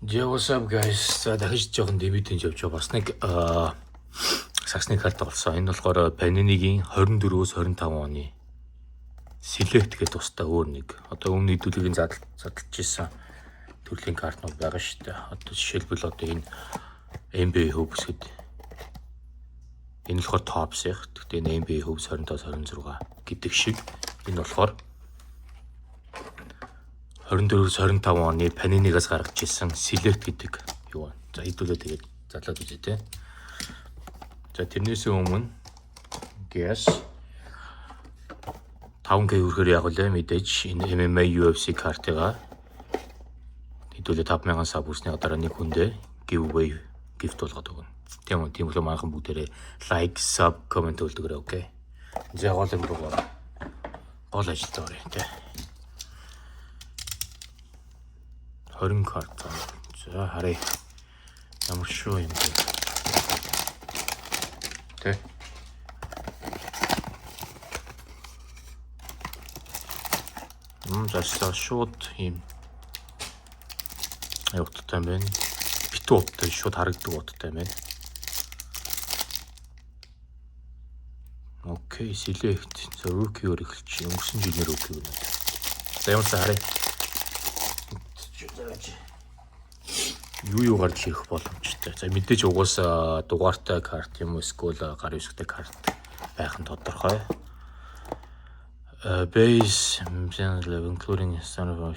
Yeah, what's up, guys? За, дахиж жоохон дэмитэн явж байгаа. Бас нэг саксны карт олсон. Энэ болохоор Panini-гийн 24-өөс 25 оны Select гэдэг тусдаа өөр нэг. Одоо өмнө хэдүүлгийн задлж исэн төрлийн картнууд байгаа шүү дээ. Одоо жишээлбэл одоо энэ NBA Hoops гэдэг, энэ болохоор Topps их. Гэхдээ энэ NBA Hoops 25 26 гэдэг шиг энэ болохоор 24-өөс 25 оны Panini-гаас гаргаж ирсэн Select гэдэг юу байна. За, хэдүүлээ тэгээд задлаад үзье те. За, тэрнээс өмнө guess 5K хүрэхээр яг үлээ мэдээж энэ MMA UFC картыгаа хэдүүлээ 5000 sub хүрсний дараа нэг хүндээ giveaway gift болгоод өгнө. Тийм үү. Тийм болохоор манайхан бүгдээрээ like, sub, comment үлдээгээрэй, okay. За, гол юм руу гол ажилд оръё те. 20 карт. За, харъя. Ямар шүү юм бэ? Тэ. За, шууд ийм уттай юм байна. Битүү уттай, шууд харагддаг уттай юм байна. Okay, select. За, rookie-оор эхэлчих. Өнгөрсөн жилийн rookie гэнэ. За, ямар ч харъя. Юу гарч ирэх боломжтой. За, мэдээж угаасаа дугаартай карт юм уу эсвэл гар үсгтэй карт байх нь тодорхой. Base including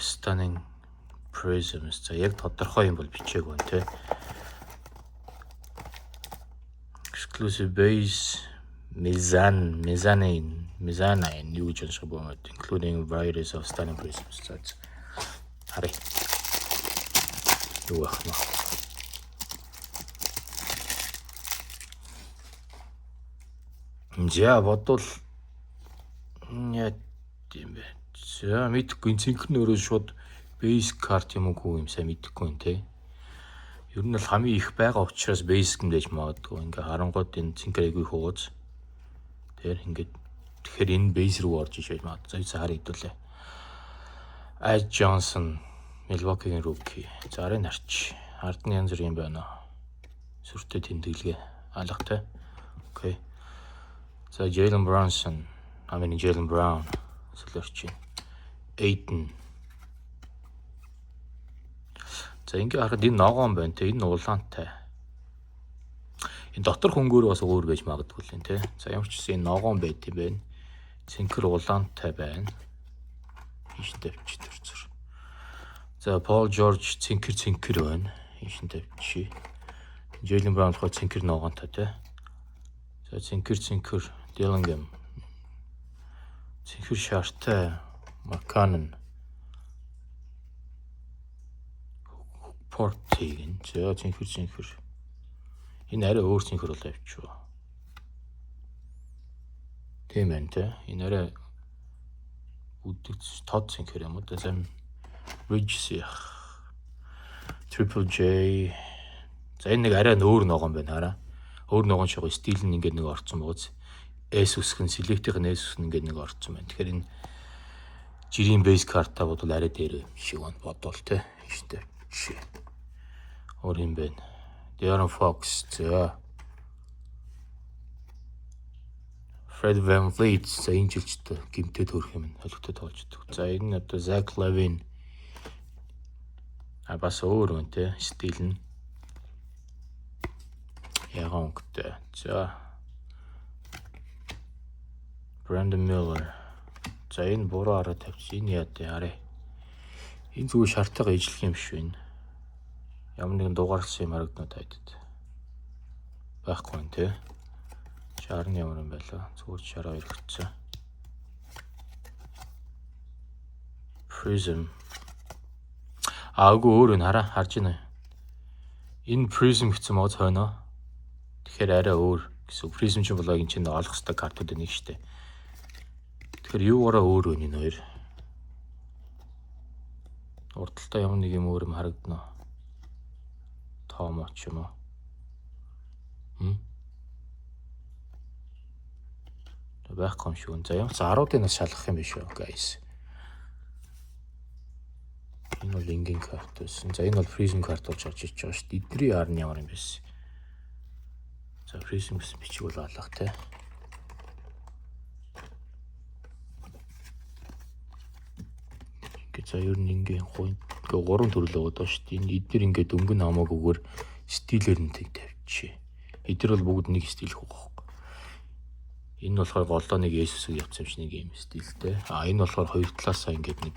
stunning prisms. За, яг тодорхой юм бол бичээг байна те. Exclusive base mezzanine юу гэж унших бэ? Including varieties of stunning prisms. За, харъя. Юу байх вэ? За, бодвол яа тийм бэ? За, мэдэхгүй, энэ цэнхэр нь өөрөө шууд base card юм уу юм сайн мэдэхгүй юм те. Ер нь бол хамгийн их байгаа учраас base юм дэж магадгүй. Ингээ харангууд энэ цэнхэр айгүй их ууз. Тэр ингээд тэгэхээр энэ base рүү орж иш байж магадгүй. За, харъя хэдүүлээ. Ed Johnson, Milwaukee-гийн rookie. За, арын харч. Ард нь янз бүрийн юм байна. Сүртэй тэмдэглэгээ. Алгатай. Okay. За, Jalen Brunson. I mean Jalen Brown. Солиорч. Aiden. За, ингээ харахад энэ ногоон байна те. Энэ улаантай. Энэ дотор хөнгөөр бас өөр байж магадгүй л юм те. За, ямар ч гэсэн энэ ногоон байт юм байна. Цэнхэр улаантай байна. Ийш тавьчих төрцөр. За, Пол Жорж цэнхэр цэнхэр байна. Ийш тавьчих. Jalen Brown болохоор цэнхэр ногоонтой те. За, цэнхэр цэнхэр Dillingham. Цэнхэр шартай Markkanen. Портиг. За, цэнхэр цэнхэр. Энэ арай өөр цэнхэр болоо явчих. Тийм байна те. Энэ арай үдэг тод цэнхэр юм уу? За, Bridges яах. Triple J. За, энэ нэг арай өөр ногоон байна хараа. Өөр ногоон шиг стил нь ингээд нэг орцсон байгааз. S үсгэн Select-ийн S үсгэн ингээд нэг орцсон байна. Тэгэхээр энэ жирийн base карта бодвол арай дээр юм шиг байна бодвол те. Ийштэй. Өөр юм байна. De'Aaron Fox. За. Fred VanVleet, за, энэ жилчтэй гимтэй төрөх юм холигтой тоглож идэг. За, энэ одоо Zach LaVine. А, бас өөр юм те, стил нь. Ягаан өнгөтэй. За. Brandon Miller. За, энэ буруу араа тавьчих. Энэ яа дээ харъя. Энэ зүгээр шартайгаа ижлэх юм биш үү энэ. Ямар нэгэн дугаарлсан юм харагдана тайдад. Байхгүй юм те. Шар нь ямар юм байлаа. Зүгээр шараа эргэцсэн. Prism. А, үгүй, өөр нь хараа, харж байна. Энэ Prism гэсэн мод хойно. Тэгэхээр арай өөр гэсэн. Prism чинь болоо энэ чинь олох хэвээр картууд нэг штэ. Тэгэхээр юугаараа өөр вэ энэ хоёр? Урдталтай ямар нэг юм өөр юм харагдана. Тоомоо ч юм уу. Хм? Байхгүй юм шиг. За, ямар ч 10-ыг нас шалгах юм биш үү, guys. Энэ бол энгийн карт байсан. За, энэ бол Prism карт болж орж иж байгаа шүү дээ. Эдний ар нь ямар юм бэ? За, Prism гэсэн бичиг бол алах те. Ингээ за, ер нь ингийн ингээ гурван төрөл байгаа даа шүү дээ. Энэ эднэр ингээд өнгө нь хамаагүйгээр стилээр нь тэг тавьчих. Эднэр бол бүгд нэг стил хөх байхгүй. Энэ болохоор голдоо нэг S үсэг явцсан юм шиг нэг юм стилтэй. А энэ болохоор хоёр талаасаа ингээд нэг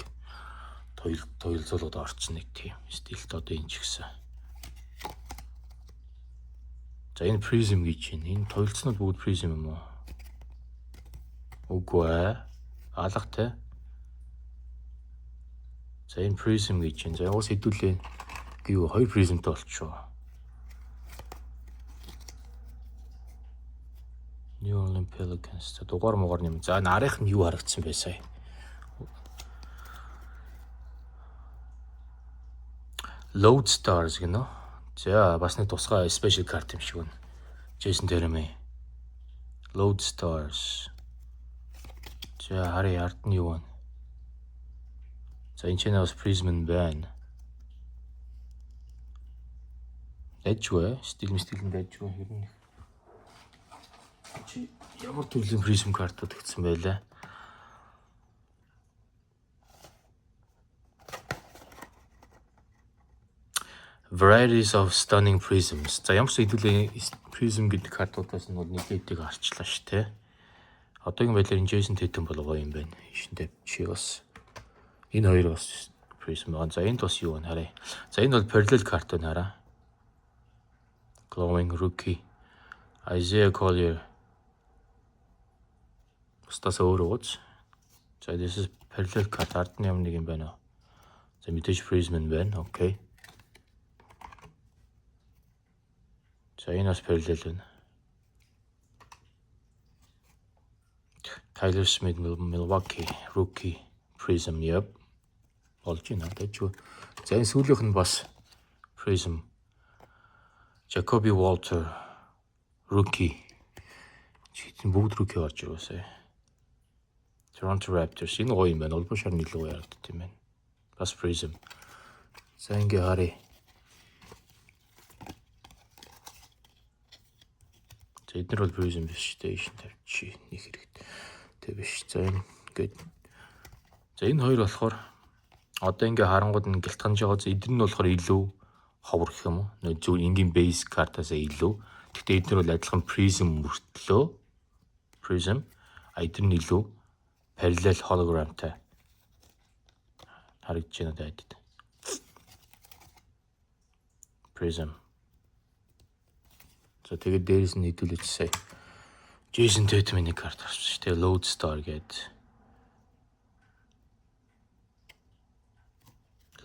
туйлзуулгад орсон нэг тийм стилтэй, одоо энэ ч гэсэн. За, энэ Prism гэж байна. Энэ туйлцнууд бүгд Prism юм уу? Үгүй ээ. Алга те. За, энэ Prism гэж байна. За, уус хэдүүлээ. Гээ хоёр Prism-тэй болчихоо. New Orleans Pelicans. За, дугаар мугаар нэм. За, нарийнх нь юу харагдсан бэ сая? Lodestars гэнэ. За, бас нэг тусгай special card юм шиг байна. Jason Tatum. Lodestars. За, харъя, ард нь юу вэ? За, энэ ч бас Prism байна. Дайжгүй, стил стил нь дайжгүй ер нь. Чи ямар төрлийн Prism картууд өгсөн байлаа? Varieties of stunning prisms. За, ямар ч хэдүүлээ Prism гэдэг картуудаас нь бол нэлээдийг арчлаа ш тэ. Одоогийн байдлаар энэ Jason Tatum бол гоё юм байна. Ишин тавьчих бас. Энэ хоёр бас Prism байгаа. За, энд бас юу вэ, харъя. За, энэ бол parallel карт байна, хараа. Glowing rookie Isaiah Collier. Бусдаас өөр ууз. За, this is parallel card, ард нь ямар нэг юм байна уу? За, мэдээж Prism байна. Окей. За, энэ бас parallel байна. Tyler Smith, Milwaukee rookie Prism, yep. Болж байна. Дайжгүй. За, энэ сүүлийнх нь бас Prism. Jacoby Walter rookie. Чигтэн бүгд rookie орж ирвэсэ. Toronto Raptors, энэ гоё юм байна. Улбан шар илүү гоё харагддаг юм байна. Бас Prism. За, ингээ харъя. За, эднэр бол Prism биш дээ. Ишин тавьчих. Нэг хэрэгт. Тэ биш. За, энэ ингээд. За, энэ хоёр болохоор одоо ингээ харангууд нь гэлтганж байгаа. Эдгээр нь болохоор илүү ховор гэх юм уу? Нөө зүгээр энгийн base картаас илүү. Гэхдээ эдгээр бол адилхан Prism мөртлөө Prism, а эдгээр нь илүү parallel hologramтай харагдаж байна дайдад. Prism. За, тэгээд дээрэс нь хэдүүлээч сая. Jason Tatum-ийн нэг карт гарсан шүү дээ. Lodestar гэдэг.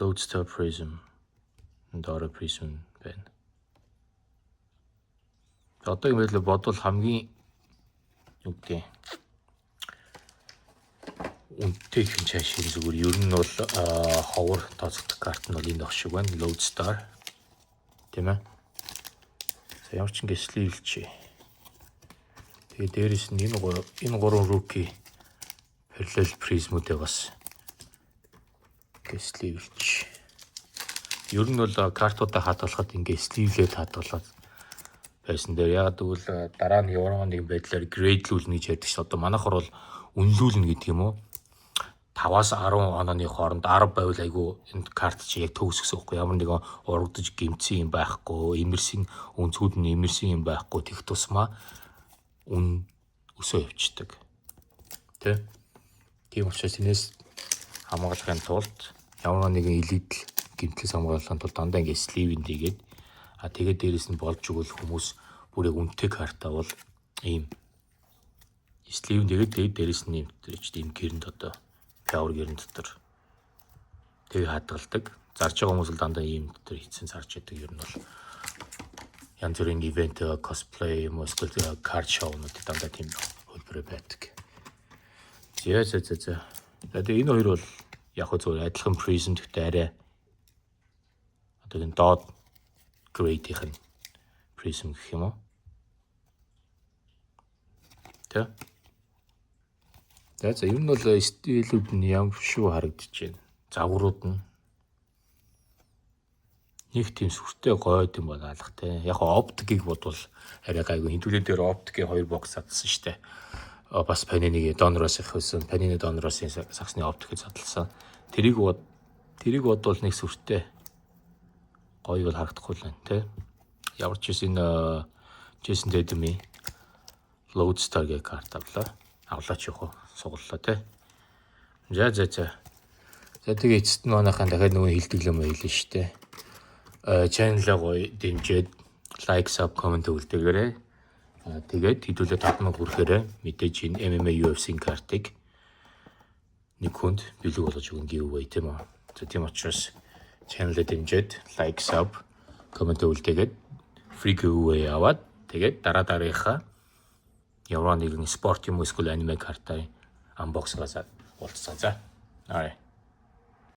Lodestar Prism. Дора Prism байна. Одоо юм байдлаа бодвол хамгийн юу гэдэг үнэтэй их чаашийн зүгээр ер нь бол ховор тооцогдох карт нь бол энэ баг шиг байна. Lodestar. Тийм ээ. За, ямар ч ингэ sleeve лчээ. Тэгээ дээрэс нь энэ гурван rookie parallel prism-үүдээ бас ингэ sleeve лч. Ер нь бол картуудаа хадгалахад ингэ sleeve лээд хадгалаад байсан дээр, яг гэвэл дараа нь ямар нэгэн байдлаар grade лүүлнэ гэж ярьдаг ш. Одоо манайхаар бол үнэлүүлнэ гэдэг юм уу? 5-аас 10 онооны хооронд 10 байвал айгүй энэ карт чи яг төгс гэсэн үг. Ямар нэгэн урагдаж гэмтсэн юм байхгүй, эмэрсэн өнцгүүд нь эмэрсэн юм байхгүй, тех тусмаа үн өсөө явчихдаг. Тэ? Тийм учраас энэс хамгаалахын тулд, ямар нэгэн илэгдэл гэмтлээс хамгаалахын тулд дандаа ингэ sleeve энд хийгээд, а тэгээд дээрэс нь болж өгвөл хүмүүс бүр яг үнэтэй картаа бол ийм sleeve энд хийгээд, тэгээд дээрэс нь ийм ийм гэрэнд, одоо power гэрэн дотор тэг хадгалдаг. Зарж байгаа хүмүүс л дандаа ийм дотор хийцэн зарж яадаг. Ер нь бол янз бүрийн event, cosplay юм уу, эсвэл card show-нууд дандаа тийм хөлбөрөө байдаг. За за за за. Тэгээ энэ хоёр бол яг хөө зүгээр адилхан Prism, гэхдээ арай одоо энэ доод grade-ийнх нь Prism гэх юм уу? Тэ? За за, ер нь бол стилүүд нь ямар шүү харагдаж байна. Загварууд нь. Нэг тийм сүртэй гойд юм бол алах те. Яг optic-ийг бодвол арай гайгүй. Хэдүүлээ дээр optic-ийн хоёр box задалсан штэ. Бас Panini-гийн Donruss их байсан. Panini Donruss-ын сагсны optic-ийг задалсан. Тэрийг бодвол нэг сүртэй гоё бол харагдахгүй л байна те. Ямар ч байсан энэ Jayson Tatum-ийн Lodestar гэх карт авлаа. Авлаа ч явах сугаллаа те. За. За, тэгээ эцэст нь манайхан дахиад нөгөө хилдэг юм хэлнэ штэ. Channel-аа гоё дэмжиж like, sub, comment үлдээгээрэй. Тэгээд хэдүүлээ 5000 хүрэхээрээ мэдээж энэ MMA, UFC-ийн картыг нэг хүнд бэлэг болгож өгөн, giveaway, тийм үү. За, тийм учраас channel-аа дэмжиж like, sub, comment үлдээгээд free giveaway аваад тэгээд дараа дараагийнхаа ямар нэгэн спорт юм уу эсвэл аниме картаа unboxing-аас уулзцаа. За. Alright.